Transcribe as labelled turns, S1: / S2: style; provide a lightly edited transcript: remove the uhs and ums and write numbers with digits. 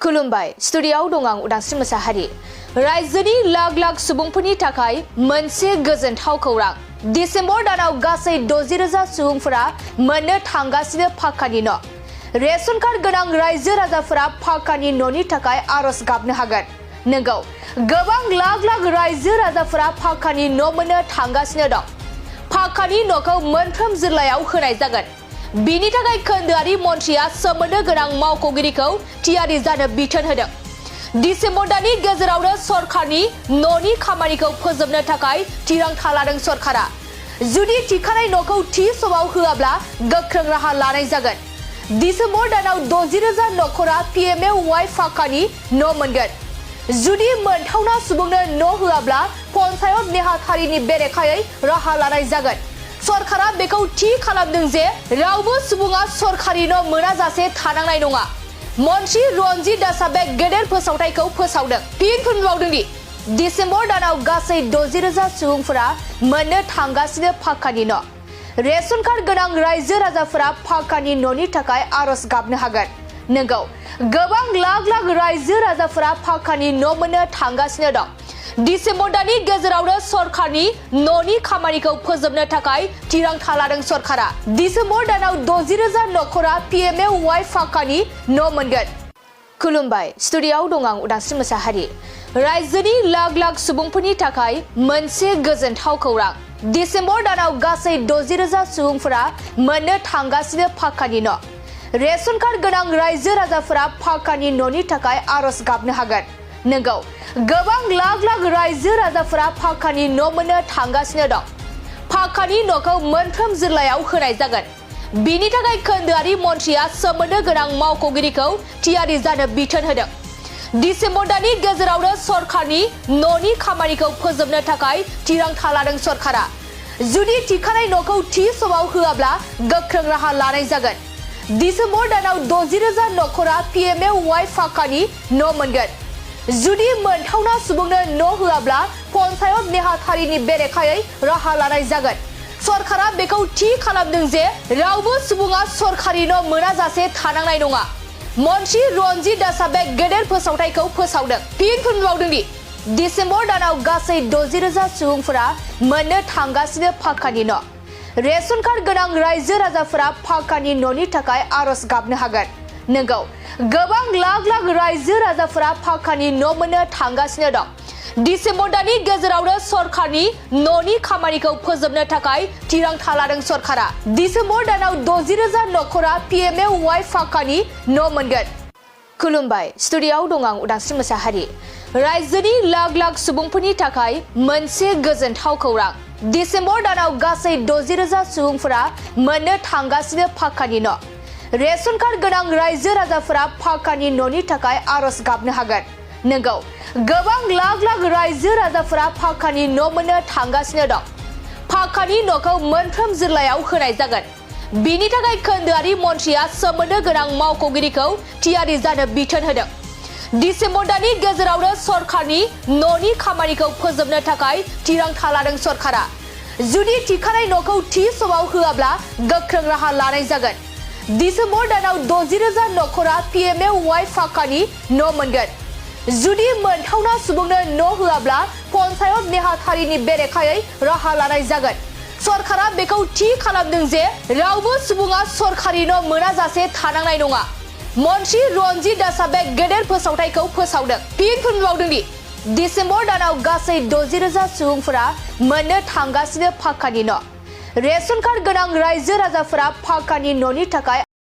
S1: खुलुमबाय स्टुडिय'आव दं आं उदांस्रि मोसाहारि। रायजोनि लाख लाख सुबुंफोरनि थाखाय मोनसे गोजोनथाव खौरां। डिसेम्बर दानाव गासै 60,000 सुबुंफोरा मोननो थांगासिनो पाक्कानि न'। रेशन कार्ड गोनां रायजो राजाफोरा पाक्कानि न'नि थाखाय आरज गाबनो हागोन। नंगौ, गोबां लाख लाख रायजो राजाफोरा पाक्कानि न' मोननो थांगासिनो दं। पाक्कानि न'खौ मोनफ्रोम जिल्लायाव होनाय जागोन। बिनि थाखाय खोन्दोआरि मन्थ्रिया सोमोन्दो गोनां मावख'गिरिखौ थियारि जानो बिथोन होदों। डिसेम्बर दाननि गेजेरावनो सरकारनि न'नि खामानिखौ फोजोबनो थाखाय थिरांथा लादों सरकारा। जुदि थिखानाय न'खौ थि समाव होआब्ला गोख्रों राहा लानाय जागोन। डिसेम्बर दानाव 60,000 नखरा PMAY पाक्कानि न' मोनगोन। जुदि मोनथावना सुबुंनो न' होआब्ला पन्चायत नेहाथारिनि बेरेखायै राहा लानाय जागोन। सरकारा बेखौ थि खालामदों जे रावबो सुबुङा सरकारि न' मोनाजासे थानांनाय नङा। मन्थ्रि रन्जित दासआ बे गेदेर फोसावथायखौ फोसावदों। फिन फोरमायबावदों दि डिसेम्बर दानाव गासै 60,000 सुबुंफोरा मोननो थांगासिनो पाक्कानि न'। रेशन कार्ड गोनां रायजो राजाफोरा पाक्कानि न'नि थाखाय आरज गाबनो हागोन। नंगौ, गोबां लाख लाख रायजो राजाफोरा पाक्कानि न' मोननो थांगासिनो दं। डिसेम्बर दाननि गेजेरावनो सरकारनि न'नि खामानिखौ फोजोबनो थाखाय थिरांथा लादों सरकारा। डिसेम्बर दानाव 60,000 नखरा PMAY पाक्कानि न' मोनगोन। खुलुमबाय स्टुडिय'आव दं आं उदांस्रि मोसाहारि। रायजोनि लाख लाख सुबुंफोरनि थाखाय मोनसे गोजोनथाव खौरां। डिसेम्बर दानाव गासै 60,000 सुबुंफोरा मोननो थांगासिनो पाक्कानि न'। रेशन कार्ड गोनां रायजो राजाफोरा पाक्कानि न'नि थाखाय आरज गाबनो हागोन। नंगौ, गोबां लाख लाख रायजो राजाफोरा पाक्कानि न' मोननो थांगासिनो दं। पाक्कानि न'खौ मोनफ्रोम जिल्लायाव होनाय जागोन। बिनि थाखाय खोन्दोआरि मन्थ्रिया सोमोन्दो गोनां मावख'गिरिखौ थियारि जानो बिथोन होदों। डिसेम्बर दाननि गेजेरावनो सरकारनि न'नि खामानिखौ फोजोबनो थाखाय थिरांथा लादों सरकारा। जुदि थिखानाय न'खौ थि समाव होआब्ला गोख्रों राहा लानाय जागोन। डिसेम्बर दानाव 60,000 नखरा PMAY पाक्कानि न' मोनगोन। जुदि मोनथावना सुबुंनो न' होआब्ला पन्चायत नेहाथारिनि बेरेखायै राहा लानाय जागोन। सरकारा बेखौ थि खालामदों जे रावबो सुबुङा सरकारि न' मोनाजासे थानांनाय नङा। मन्थ्रि रन्जित दासआ बे गेदेर फोसावथायखौ फोसावदों। फिन फोरमायबावदों दि डिसेम्बर दानाव गासै 60,000 सुबुंफोरा मोननो थांगासिनो पाक्कानि न'। रेशन कार्ड गोनां रायजो राजाफोरा पाक्कानि न'नि थाखाय आरज गाबनो हागोन। नंगौ, गोबां लाख लाख रायजो राजाफोरा पाक्कानि न' मोननो थांगासिनो दं। डिसेम्बर दाननि गेजेरावनो सरकारनि न'नि खामानिखौ फोजोबनो थाखाय थिरांथा लादों सरकारा। डिसेम्बर दानाव 60,000 नखरा PMAY पाक्कानि न' मोनगोन। खुलुमबाय स्टुडिय'आव दं आं उदांस्रि मोसाहारि। रायजोनि लाख लाख सुबुंफोरनि थाखाय मोनसे गोजोनथाव खौरां। डिसेम्बर दानाव गासै 60,000 सुबुंफोरा मोननो थांगासिनो पाक्कानि न'। रेशन कार्ड गोनां रायजो राजाफोरा पाक्कानि न'नि थाखाय आरज गाबनो हागोन। नंगौ, गोबां लाख लाख रायजो राजाफोरा पाक्कानि न' मोननो थांगासिनो दं। पाक्कानि न'खौ मोनफ्रोम जिल्लायाव होनाय जागोन। बिनि थाखाय खोन्दोआरि मन्थ्रिया सोमोन्दो गोनां मावख'गिरिखौ थियारि जानो बिथोन होदों। डिसेम्बर दाननि गेजेरावनो सरकारनि न'नि खामानिखौ फोजोबनो थाखाय थिरांथा लादों सरकारा। जुदि थिखानाय न'खौ थि समाव होआब्ला गोख्रों राहा लानाय जागोन। डिसेम्बर दानाव 60,000 नखरा PMAY पाक्कानि न' मोनगोन। जुदि मोनथावना सुबुंनो न' होआब्ला पन्चायत नेहाथारिनि बेरेखायै राहा लानाय जागोन। सरकारा बेखौ थि खालामदों जे रावबो सुबुङा सरकारि न' मोनाजासे थानांनाय नङा। मन्थ्रि रन्जित दासआ बे गेदेर फोसावथायखौ फोसावदों। फिन फोरमायबावदों दि डिसेम्बर दानाव गासै 60,000 सुबुंफोरा मोननो थांगासिनो पाक्कानि न'। रेशन कार्ड गोनां रायजो राजाफोरा पाक्कानि न'नि थाखाय